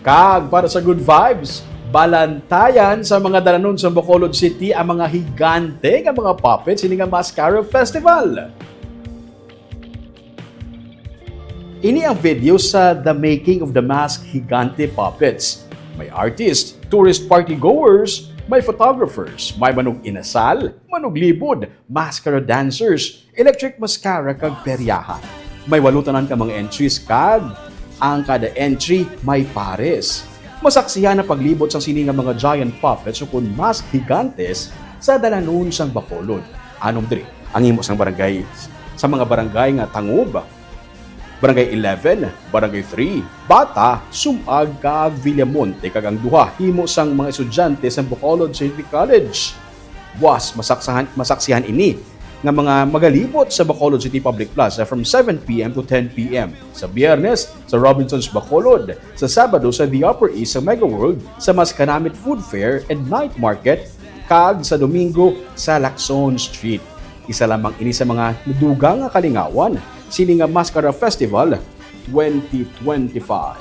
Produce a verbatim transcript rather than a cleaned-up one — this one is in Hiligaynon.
Kag para sa good vibes, balantayan sa mga dalanon sa Bacolod City ang mga higante nga mga puppets sini nga Mascara Festival. Ini ang video sa The Making of the Mask Higante Puppets. May artist, tourist party goers, may photographers, may manog-inasal, manog-libod, mascara dancers, electric mascara kag peryahan. May walo tanan ka mga entries kag ang kada entry may pares. Masaksihan ang paglibot sang sini nga mga giant puppets ukon mask higantes sa dalanon sang Bacolod. Anom diri ang himo sang barangay, sa mga barangay nga Tangub, Barangay eleven, Barangay three, Bata, Sumag, kag Villamonte, kag ang duha himo sang mga estudyante sa Bacolod City College. Buas masaksahan, masaksihan ini nga mga magalibot sa Bacolod City Public Plaza from seven p m to ten p m. Sa Biyernes, sa Robinson's Bacolod, sa Sabado, sa The Upper East, sa Mega World, sa Mas Kanamit Food Fair and Night Market, kag sa Domingo, sa Lacson Street. Isa lamang ini sa mga nadugang nga kalingawan sini nga Mascara Festival twenty twenty-five.